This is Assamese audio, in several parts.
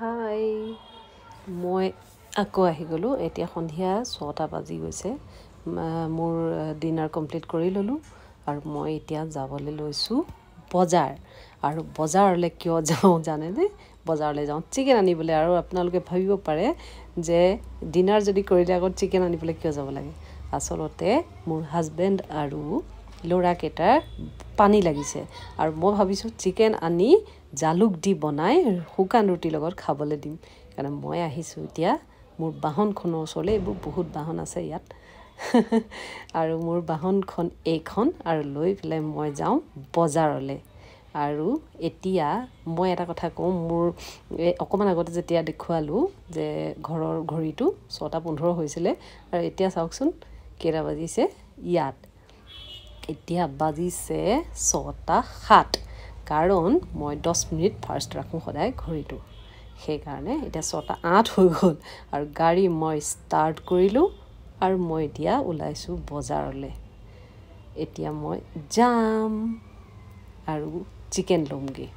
হাই, মই আকৌ আহি গ'লোঁ। এতিয়া সন্ধিয়া 6টা বাজি গৈছে। মোৰ ডিনাৰ কমপ্লিট কৰি ল'লোঁ আৰু মই এতিয়া যাবলৈ লৈছোঁ বজাৰ। আৰু বজাৰলৈ কিয় যাওঁ জানেনে? বজাৰলৈ যাওঁ চিকেন আনিবলৈ। আৰু আপোনালোকে ভাবিব পাৰে যে ডিনাৰ যদি কৰিলে আকৌ চিকেন আনিবলৈ কিয় যাব লাগে। আচলতে মোৰ হাজবেণ্ড আৰু ল'ৰাকেইটাৰ পানী লাগিছে আৰু মই ভাবিছোঁ চিকেন আনি জালুক দি বনাই শুকান ৰুটিৰ লগত খাবলৈ দিম। সেইকাৰণে মই আহিছোঁ এতিয়া মোৰ বাহনখনৰ ওচৰলৈ। এইবোৰ বহুত বাহন আছে ইয়াত আৰু মোৰ বাহনখন এইখন, আৰু লৈ পেলাই মই যাওঁ বজাৰলৈ। আৰু এতিয়া মই এটা কথা কওঁ, মোৰ অকণমান আগতে যেতিয়া দেখুৱালোঁ যে ঘৰৰ ঘড়ীটো 6টা 15 হৈছিলে, আৰু এতিয়া চাওকচোন কেইটা বাজিছে ইয়াত। এতিয়া বাজিছে 6টা 7, কাৰণ মই 10 মিনিট ফাৰ্ষ্ট ৰাখোঁ সদায় ঘড়ীটো, সেইকাৰণে এতিয়া 6টা 8 হৈ গ'ল। আৰু গাড়ী মই ষ্টাৰ্ট কৰিলোঁ আৰু মই এতিয়া ওলাইছোঁ বজাৰলৈ। এতিয়া মই যাম আৰু চিকেন ল'মগৈ।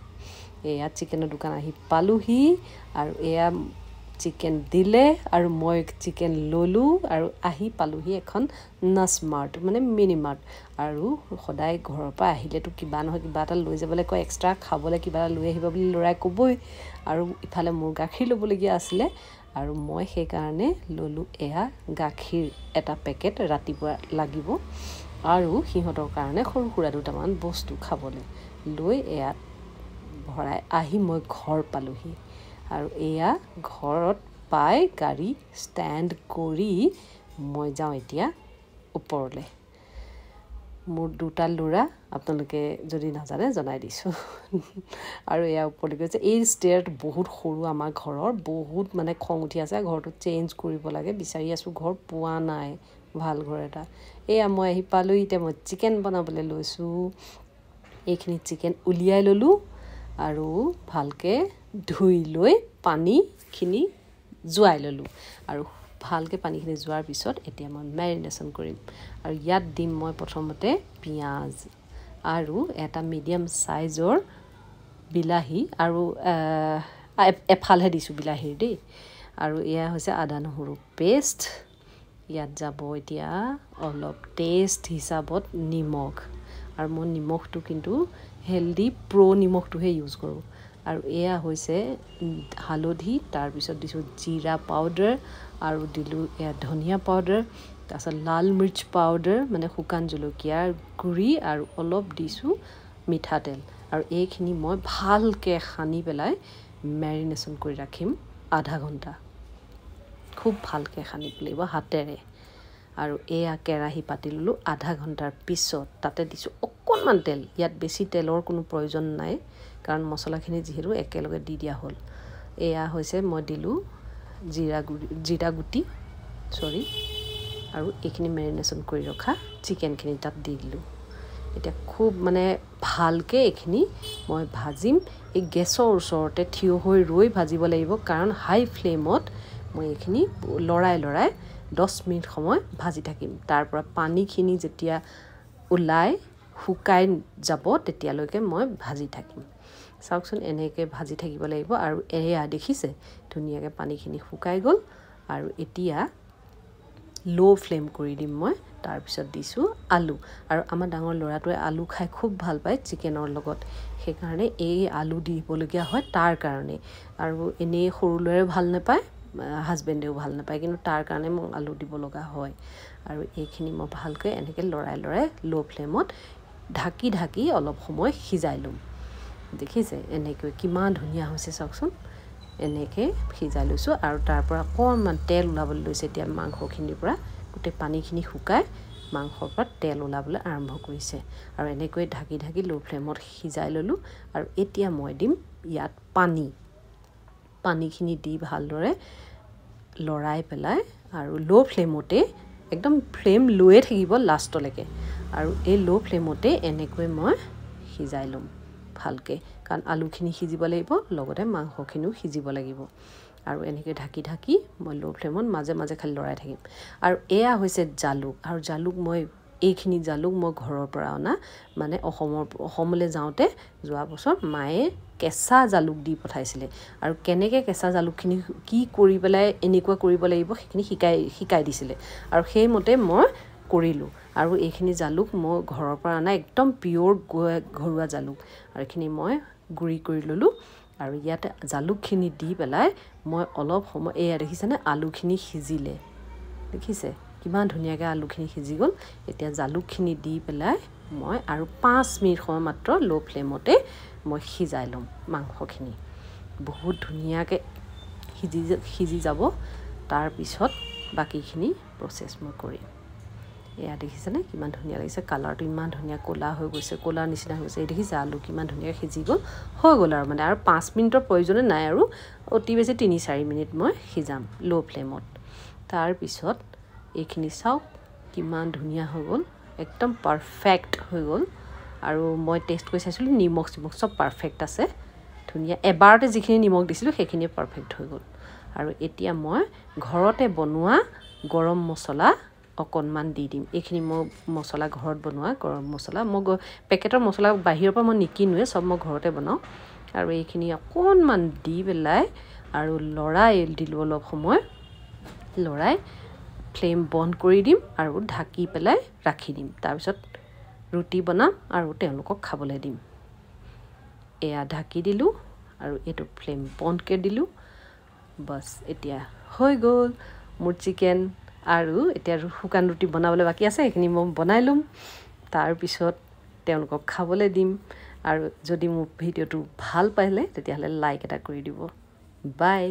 এয়া চিকেনৰ দোকান আহি পালোহি আৰু এয়া চিকেন দিলে আৰু মই চিকেন ল'লোঁ। আৰু আহি পালোহি এখন নাছমাৰ্ট, মানে মিনি মাৰ্ট। আৰু সদায় ঘৰৰ পৰা আহিলেতো কিবা নহয় কিবা এটা লৈ যাবলৈ কয়, এক্সট্ৰা খাবলৈ কিবা এটা লৈ আহিব বুলি ল'ৰাই ক'বই। আৰু ইফালে মোৰ গাখীৰ ল'বলগীয়া আছিলে আৰু মই সেইকাৰণে ল'লোঁ এয়া গাখীৰ এটা পেকেট, ৰাতিপুৱা লাগিব, আৰু সিহঁতৰ কাৰণে সৰু সুৰা দুটামান বস্তু খাবলৈ লৈ এয়াত ভৰাই আহি মই ঘৰ পালোহি। আৰু এয়া ঘৰত পাই গাড়ী ষ্টেণ্ড কৰি মই যাওঁ এতিয়া ওপৰলৈ। মোৰ দুটা ল'ৰা, আপোনালোকে যদি নাজানে জনাই দিছোঁ। আৰু এয়া ওপৰলৈ গৈছে। এই ষ্টেয়াৰটো বহুত সৰু আমাৰ ঘৰৰ, বহুত মানে খং উঠি আছে। ঘৰটো চেঞ্জ কৰিব লাগে, বিচাৰি আছোঁ, ঘৰ পোৱা নাই ভাল ঘৰ এটা। এয়া মই আহি পালোঁ। এতিয়া মই চিকেন বনাবলৈ লৈছোঁ। এইখিনি চিকেন উলিয়াই ল'লোঁ আৰু ভালকৈ ধুই লৈ পানীখিনি জোৱাই ল'লোঁ। আৰু ভালকৈ পানীখিনি যোৱাৰ পিছত এতিয়া মই মেৰিনেশ্যন কৰিম। আৰু ইয়াত দিম মই প্ৰথমতে পিঁয়াজ আৰু এটা মিডিয়াম চাইজৰ বিলাহী, আৰু এফালহে দিছোঁ বিলাহীৰ দেই। আৰু এয়া হৈছে আদা নহৰু পেষ্ট। ইয়াত যাব এতিয়া অলপ টেষ্ট হিচাপত নিমখ, আৰু মই নিমখটো কিন্তু হেল্ডি প্ৰ' নিমখটোহে ইউজ কৰোঁ। আৰু এয়া হৈছে হালধি, তাৰপিছত দিছোঁ জিৰা পাউডাৰ আৰু দিলোঁ এয়া ধনিয়া পাউডাৰ, তাৰপিছত লাল মিৰ্চ পাউডাৰ মানে শুকান জলকীয়াৰ গুড়ি, আৰু অলপ দিছোঁ মিঠাতেল। আৰু এইখিনি মই ভালকৈ সানি পেলাই মেৰিনেশ্যন কৰি ৰাখিম আধা ঘণ্টা। খুব ভালকৈ সানিব লাগিব হাতেৰে। আৰু এয়া কেৰাহী পাতি ল'লোঁ আধা ঘণ্টাৰ পিছত। তাতে দিছোঁ অকণমান তেল। ইয়াত বেছি তেলৰ কোনো প্ৰয়োজন নাই, কাৰণ মছলাখিনি যিহেতু একেলগে দি দিয়া হ'ল। এয়া হৈছে মই দিলোঁ জিৰা গুড়ি, জিৰা গুটি চৰি, আৰু এইখিনি মেৰিনেশ্যন কৰি ৰখা চিকেনখিনি তাত দি দিলোঁ। এতিয়া খুব মানে ভালকৈ এইখিনি মই ভাজিম। এই গেছৰ ওচৰতে থিয় হৈ ৰৈ ভাজিব লাগিব, কাৰণ হাই ফ্লেমত মই এইখিনি লৰাই লৰাই 10 মিনিট সময় ভাজি থাকিম। তাৰ পৰা পানীখিনি যেতিয়া ওলাই শুকাই যাব, তেতিয়ালৈকে মই ভাজি থাকিম। চাওকচোন, এনেকৈ ভাজি থাকিব লাগিব। আৰু এয়া দেখিছে, ধুনীয়াকৈ পানীখিনি শুকাই গ'ল আৰু এতিয়া ল' ফ্লেম কৰি দিম মই। তাৰপিছত দিছোঁ আলু। আৰু আমাৰ ডাঙৰ ল'ৰাটোৱে আলু খাই খুব ভাল পায় চিকেনৰ লগত, সেইকাৰণে এই আলু দিবলগীয়া হয় তাৰ কাৰণে। আৰু এনেই সৰু ল'ৰায়ো ভাল নাপায়, হাজবেণ্ডেও ভাল নাপায়, কিন্তু তাৰ কাৰণে মই আলু দিব লগা হয়। আৰু এইখিনি মই ভালকৈ এনেকৈ লৰাই লৰাই ল' ফ্লেমত ঢাকি ঢাকি অলপ সময় সিজাই ল'ম। দেখিছে, এনেকৈ কিমান ধুনীয়া হৈছে চাওকচোন। এনেকৈ সিজাই লৈছোঁ আৰু তাৰ পৰা অকণমান তেল ওলাবলৈ লৈছে। এতিয়া মাংসখিনিৰ পৰা গোটেই পানীখিনি শুকাই মাংসৰ পৰা তেল ওলাবলৈ আৰম্ভ কৰিছে। আৰু এনেকৈ ঢাকি ঢাকি ল' ফ্লেমত সিজাই ল'লোঁ। আৰু এতিয়া মই দিম ইয়াত পানী। পানীখিনি দি ভালদৰে লৰাই পেলাই আৰু ল' ফ্লেমতে, একদম ফ্লেম লৈয়ে থাকিব লাষ্টলৈকে, আৰু এই ল' ফ্লেমতে এনেকৈ মই সিজাই ল'ম ভালকৈ, কাৰণ আলুখিনি সিজিব লাগিব, লগতে মাংসখিনিও সিজিব লাগিব। আৰু এনেকৈ ঢাকি ঢাকি মই ল' ফ্লেমত মাজে মাজে খালি লৰাই থাকিম। আৰু এয়া হৈছে জালুক। আৰু জালুক মই এইখিনি জালুক মই ঘৰৰ পৰা অনা, মানে অসমলৈ যাওঁতে যোৱা বছৰ মায়ে কেঁচা জালুক দি পঠাইছিলে আৰু কেনেকৈ কেঁচা জালুকখিনি কি কৰি পেলাই এনেকুৱা কৰিব লাগিব সেইখিনি শিকাই শিকাই দিছিলে আৰু সেইমতে মই কৰিলোঁ। আৰু এইখিনি জালুক মই ঘৰৰ পৰা অনা একদম পিয়'ৰ ঘৰুৱা জালুক আৰু এইখিনি মই গুড়ি কৰি ল'লোঁ। আৰু ইয়াতে জালুকখিনি দি পেলাই মই অলপ সময়, এয়া দেখিছেনে আলুখিনি সিজিলে, দেখিছে কিমান ধুনীয়াকৈ আলুখিনি সিজি গ'ল। এতিয়া জালুকখিনি দি পেলাই মই আৰু 5 মিনিট সময় মাত্ৰ ল' ফ্লেমতে মই সিজাই ল'ম মাংসখিনি। বহুত ধুনীয়াকৈ সিজি সিজি যাব। তাৰপিছত বাকীখিনি প্ৰচেছ মই কৰিম। এয়া দেখিছেনে কিমান ধুনীয়া লাগিছে, কালাৰটো ইমান ধুনীয়া ক'লা হৈ গৈছে, ক'লা নিচিনা হৈ গৈছে। এই দেখিছে আলু কিমান ধুনীয়াকৈ সিজি গ'ল, হৈ গ'ল আৰু মানে আৰু 5 মিনিটৰ প্ৰয়োজনে নাই আৰু অতি বেছি 3-4 মিনিট মই সিজাম ল' ফ্লেমত। তাৰপিছত এইখিনি চাওক কিমান ধুনীয়া হৈ গ'ল, একদম পাৰফেক্ট হৈ গ'ল। আৰু মই টেষ্ট কৰি চাইছিলোঁ, নিমখ চিমখ চব পাৰফেক্ট আছে, ধুনীয়া। এবাৰতে যিখিনি নিমখ দিছিলোঁ সেইখিনিয়ে পাৰফেক্ট হৈ গ'ল। আৰু এতিয়া মই ঘৰতে বনোৱা গৰম মছলা অকণমান দি দিম। এইখিনি মই মছলা ঘৰত বনোৱা গৰম মছলা, মই পেকেটৰ মছলা বাহিৰৰ পৰা মই নিকিনোৱে, চব মই ঘৰতে বনাওঁ। আৰু এইখিনি অকণমান দি পেলাই আৰু লৰাই দিলোঁ অলপ সময়, লৰাই ফ্লেম বন্ধ কৰি দিম আৰু ঢাকি পেলাই ৰাখি দিম। তাৰপিছত ৰুটি বনাম আৰু তেওঁলোকক খাবলৈ দিম। এয়া ঢাকি দিলোঁ আৰু এইটো ফ্লেম বন্ধকৈ দিলোঁ। বাছ এতিয়া হৈ গ'ল মোৰ চিকেন। আৰু এতিয়া শুকান ৰুটি বনাবলৈ বাকী আছে, সেইখিনি মই বনাই ল'ম, তাৰপিছত তেওঁলোকক খাবলৈ দিম। আৰু যদি মোৰ ভিডিঅ'টো ভাল পালে তেতিয়াহ'লে লাইক এটা কৰি দিব। বাই।